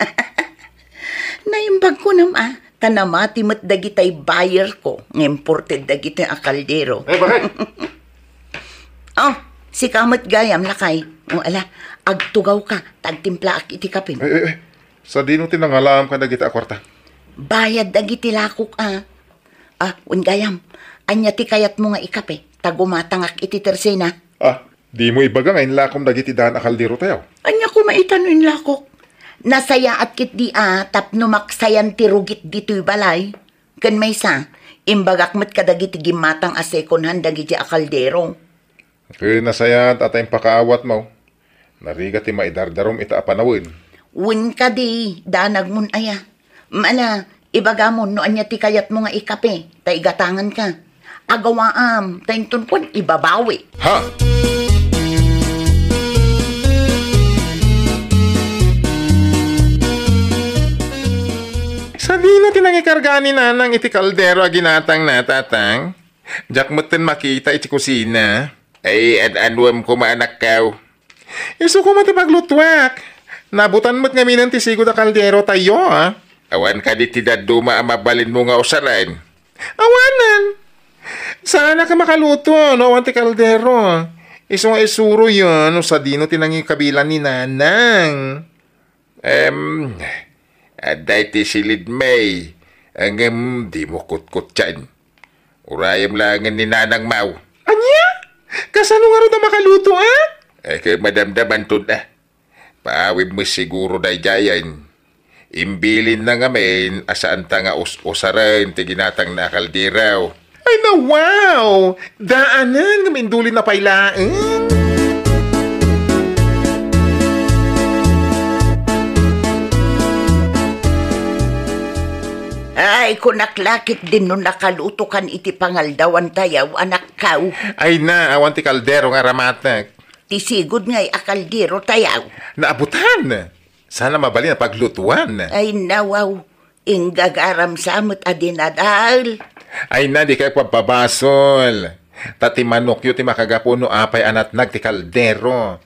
Naimbag ko nam a, ta namati met dagitay buyer ko nga imported dagiti a kaldero. Eh, bakit? Oh, sika met gayam, lakay. O, ala, agtugaw ka, ta agtimplaak iti kape. Eh, eh, eh. Sadino ti nangalaam kadagiti a kuarta? Bayad dagiti lakok a. Ah, wen gayam, ania ti kayatmo nga ikape? Ta gumatangak iti tersena. Ah, dimo ibaga nga inlakom dagiti daan a kaldero tayo? Ania koma ita no inlakok? Nasayaat ketdi a tapno maksayan ti rugit ditoy balay. Ken maysa, imbagak met kadagiti gimmatang a second hand dagiti a kaldero. Ken nasayaat a ta impakaawatmo. Narigat ti maidardarom ita a panawen. Wen kadi, danagmon aya. Mala, ibagamon no ania ti kayatmo nga ikape, ta igatanganka. Agawaam, ta inton kuan, ibabawi. Ha? Sadino ti nangikarga ni Nanang iti kaldero a ginatangna, Tatang? Diak metten makita iti kusina. Ay, ad-anuem koma, anakko. Isu koma ti paglutuak. Nabutan met ngaminen ti sigud a kaldero tayo, a. Awan kadi ti dadduma a mabalinmo nga usaren? Awanen. Saanak a makaluto no awan ti kaldero. Isu nga isuroyo no sadino ti nangikabilan ni Nanang. Em, adda iti silidmi, ngem dimo kutkuttian. Urayem laengen ni Nanang Mau. Ania? Kasano ngarud a Ket madamdamanton a. Paawid met siguro daydiayen. Imbilinna ngamin a saanta nga us-usaren ti ginatangna a kaldero. Ay na, wow! Daanen nga maindulin na pay laeng. Ay, kunak la ketdin no nakalutokan iti pangaldawan tayaw, anakkaw. Ay na, awan ti kaldero nga aramatek. Ti sigud ngay a kaldero tayaw. Naabutan! Sana mabalin a paglutuan. Ay, nawaw. Inggagaram sa met a dinadael. Ay na, dikay pagpabasol. Ta ti manokyo ti makagapu no apay a natnag ti kaldero.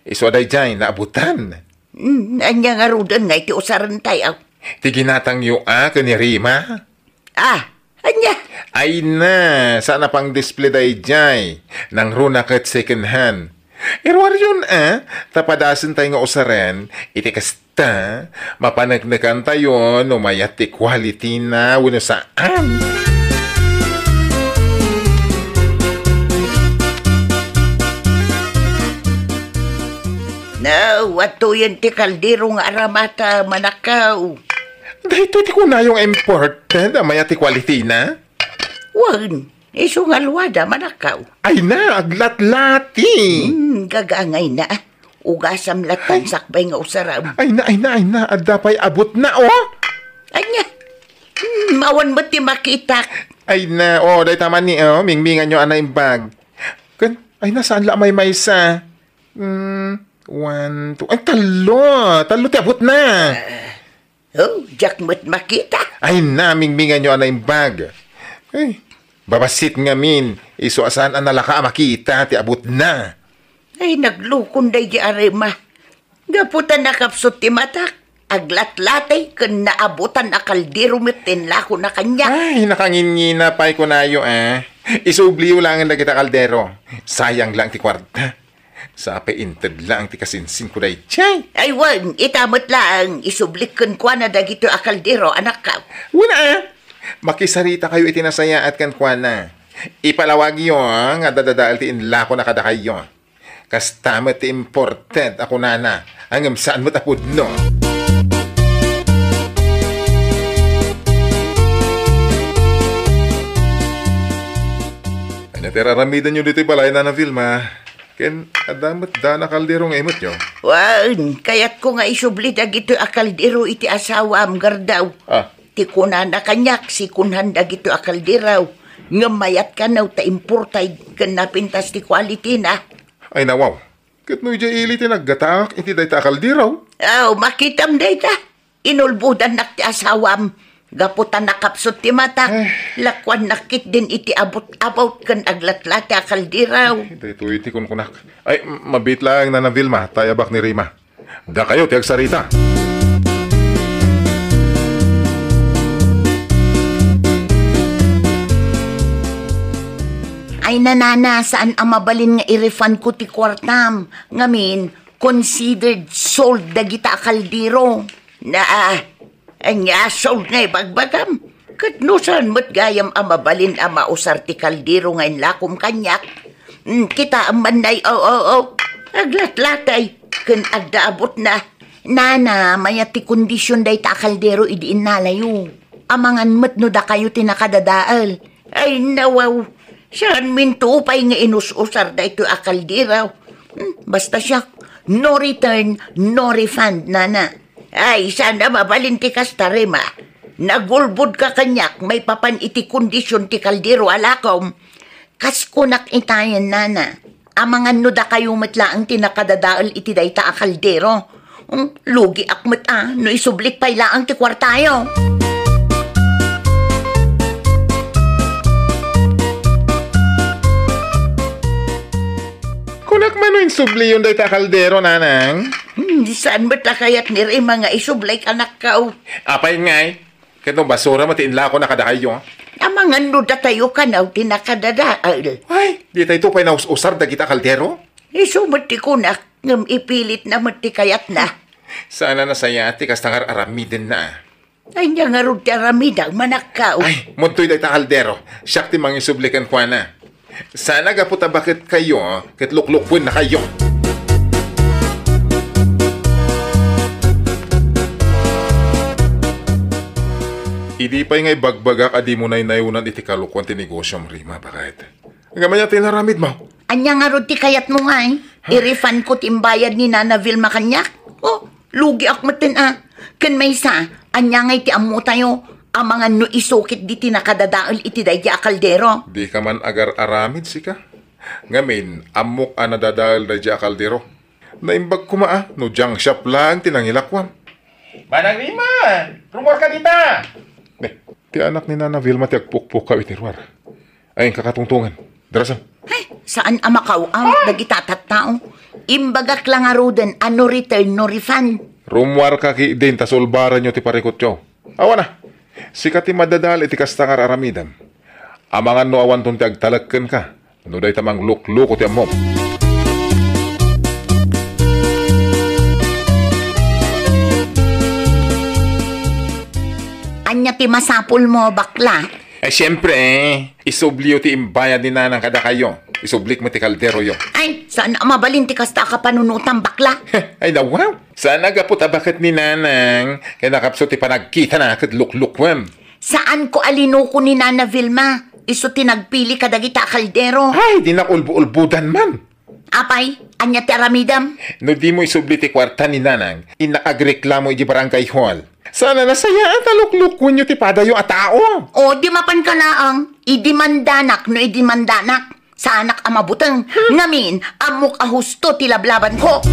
Isu a daydiay, naabutan. Hmm, ania ngaruden ngay ti usaren tayaw? Ti ginatangyo a ken ni Rima? Ah, ania? Ay na, saan a pang-display daydiay. Nangruna ket second hand. Iruaryon a, ta padasen tayo nga usaren, iti kasta, mapaneknekan tayo no mayat ti quality na wenno saan. No, adtoyen ti kaldero nga aramata, manakkaw. Daytoy ti kunayo nga imported a mayat ti quality na? Wen, isu nga aluada, manakkaw. Ay na, aglatlati. Hmm, gagaangay na. Ugasam lattan sakbay nga usaram. Ay na, ay na, ay na. Adda pay abut na, oh. Ania? Hmm, awan met ti makitak. Ay na, oh, dayta man ni, oh, mingmingan yo a naimbag. Ken, ay na, saan la maymaysa? Hmm, one, two, ay, tallo. Tallo ti abut na. Oh, diak met makita. Ay na, mingmingan yo a naimbag. Ay, babassit ngamin, isu a saan a nalaka a makita ti abut na. Ay, naglukon daydi a Rima. Gapu ta nakapsut ti matak, aglatlatay ken naabutan a kaldero met ti inlakona kaniak. Ay, nakanginngina pay kunayo, eh. Isubliyo laeng dagita kaldero. Sayang lang ti kuarta. Sapay inted laeng ti kasinsinko daydiay. Ay, wen, ita met laeng, isublik kenkuana dagitoy a kaldero, anakkaw. Wen a, makisarita kayo iti nasayaat kenkuana. Ipalawagyo, ah, nga dadadael ti inlakona kadakayo. Kasta met ti imported a kunana, ngem saan met a pudno. Ania ti ar-aramidenyo ditoy balay, Nana Vilma? Ken adda met daan a kaldero nga imetyo? Wen, kayatko nga isubli dagitoy a kaldero iti asawam, Gardaw. Ah. Ti kunana kaniak, second hand dagitoy a kaldero. Ngem mayat kano ta imported ken napintas ti quality na. Ay, nawaw. Ket no idiay ili ti naggataak iti dayta a kaldero? Aw, makitam dayta. Inulbodannak ti asawam. Gapu ta nakapsut ti matak, eh, lakuannak ketdin iti abut-abut ken aglatlati a kaldero. Eh, daytoy ti kunkunak. Ay, m-, mabiit laeng, Nana Vilma, ta ayabak ni Rima. Dakayo ti agsarita. Ay, nanana, saan a mabalin nga i-refund ko ti kuartam. Ngamin, considered sold dagita a kaldero. Naa, ania sold nga ibagbagam? Ket no saan met gayam a mabalin a mausar ti kaldero nga inlakom kaniak? Mm, kitaem man nay, aw, aw, aw. Aglatlatay, ken agdaabutna. Nana, mayat ti kondision dayta a kaldero idi innalayo. Amangan met no dakayo ti nakadadael. Ay, nawaw. Saanminto pay nga inus-usar daytoy a kaldero. Hmm, basta siak, no return, no refund, nana. Ay, saan a mabalin ti kasta, Rima. Nagulbodka kaniak maipapan iti kondision ti kaldero a lakom. Kas kunak itayen, nana, amangan no dakayo met laeng ti nakadadael iti dayta a kaldero. Hmm, lugiak met a no isublik pay laeng ti kuartayo. Kunak man no insubliyon dayta a kaldero, nanang? Hmm, saan met a kayat ni Rima nga isublay, anakko? Apay ngay? Ket no basura met ti inlakona kadakayo? Amangan no datayo kano ti nakadadael. Ay, ditayto pay naus-usar dagita a kaldero? Isu met ti kunak, ngem ipilitna met ti kayatna. Saan a nasayaat ti kasta nga ar-aramidenna. Ania ngarud ti aramidek, manakko? Ay, umudtoy dayta a kaldero. Siak ti mangisubli kenkuana. Saan a gapu ta baketkayo ket luklukwenna kayo. Idi pay nga ibagbagak a dimo naynayonan iti kalokuan ti negosyom, Rima, baket. Ngem ania ti inaramidmo? Ania ngarud ti kayatmo ngay? Huh? I-refund ko ti imbayad ni Nana Vilma kaniak? Oh, lugiak metten a. Ken maysa, ania ngay ti ammotayo? Amangan no isu ketdi ti nakadadael iti daydi a kaldero. Dika man agar-aramid, sika. Ngamin, ammok a nadadael daydi a kaldero. Naimbag koma a no junk shop laeng ti nangilakuam. Manang Rima, rummuarka dita! Eh, ti anak ni Nana Vilma ti agpukpukaw iti ruar. Ay, kakatungtungan. Darasam. Ay, saan a makaw-aw dagita tattao. Imbagak la ngaruden a no return, no refund. Rummuarka ketdin ta sulbaranyo ti parikutyo. Awan a, sika ti madadael iti kasta nga ar-aramidem. Amangan no awanton ti agtalek kenka, no dayta manglukloko ti ammom. Ania ti masapulmo, bakla? Eh, siempre, eh. Isubliyo ti imbayad ni Nanang kadakayo. Isublik met ti kalderoyo. Ay, saan a mabalin ti kasta a kapanunotam, bakla? Ay, nawaw. Saan a gapu ta baket ni Nanang, ken nakapsut ti panagkitana ket luklukuem. Saanko a linuko ni Nana Vilma. Isu ti nagpili kadagita a kaldero. Ay, dinak ulbo-ulbodan man. Apay, ania ti aramidem? No dimo isubli ti kuarta ni Nanang, innak agreklamo iti barangay hall. Saan a nasayaat a luklukuenyo ti padayo a tao. O, di mapanka laeng. Idimandanak no idimandanak. Saanak a mabuteng. Hmm. Ngamin, ammok a husto ti lablabanko.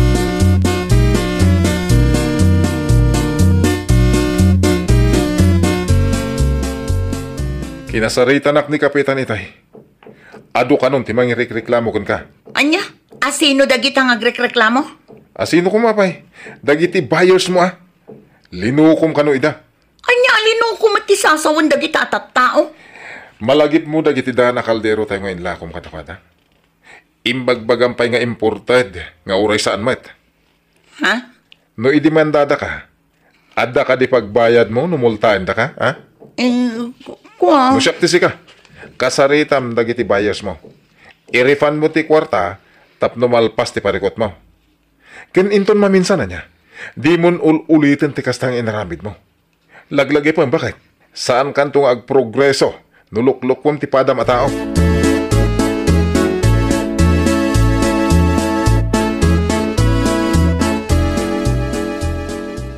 Kinasaritanak ni Kapitan Itay. Adu kanon ti mangirikreklamo kenka. Ania? Asino dagita nga agrekreklamo? Asino koma pay? Dagiti buyersmo a. Linukom kano ida. Ania a linuko met ti sasawen dagita a tattao? Malagipmo dagiti daan a kaldero tayo nga inlakom kadakuada. Imbagbagam pay nga imported nga uray saan met. Ha? No idimandadaka, adda kadi pagbayadmo no multaendaka, ha? Eh, ku-, kua. No siak ti sika, kasaritam dagiti buyersmo. I-refundmo ti kuarta tapno malpas ti parikutmo. Ken inton maminsan ania, dimon ul-uliten ti kasta nga inaramidmo. Laglagipem, baket. Saankanto nga agprogreso no luklukuem ti padam a tao.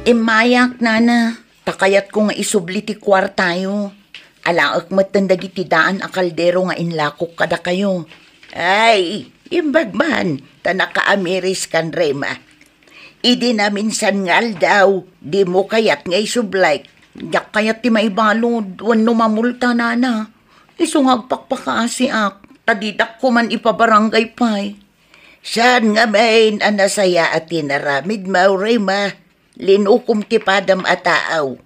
Immayak, Nana, ta kayatko nga isubli ti kuartayo. Alaek metten dagiti daan a kaldero nga inlakok kadakayo. Ay, imbag man, ta nakaamiris kan Rema. Idi naminsan nga aldaw, dimo kayat nga isublik. Diak kayat ti maibalud wenno mamulta, Nana. Isu nga agpakpakaasiak, ta didak koman ipabarangay pay. Saan ngamin a nasayaat ti inaramidmo, Rema? Linukom ti padam a tao.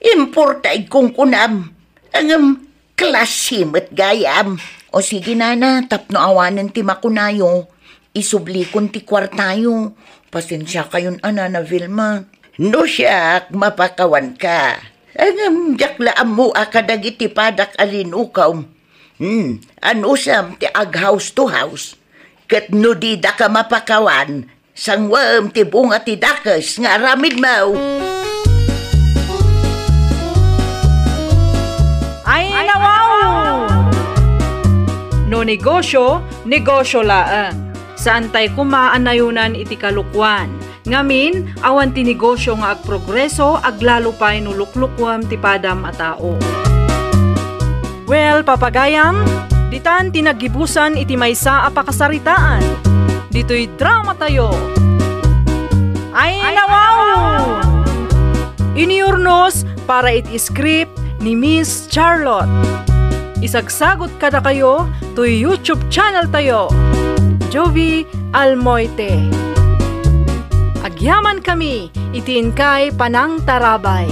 Imported kunkunam. Ngem klase met gayam. O sige, Nana, tapno awanen ti makunayo, isublikon ti kuartayo. Pasensiakayon a, Nana Vilma. No siak, mapakawanka. Ngem diak la ammo a kadagiti padak a linukom. Hmm, anusem ti ag-house to house. Ket no didaka mapakawan, sanguem ti bunga ti dakes nga aramidmo. Ay, nawaw! No negosyo, negosyo laeng. Saantay koma a nayonan iti kalokuan. Ngamin, awan ti negosyo nga agprogreso, aglalo pay no luklukuem ti padam a tao. Well, papagayam, ditan ti naggibusan iti maysa a pakasaritaan. Ditoy dramatayo. Ay, nawaw! Iniurnos para iti script ni Miss Charlotte. Isagsagot kadakayo toy YouTube channel tayo, Jovie Almoite. Agyaman kami iti inkay panangtarabay.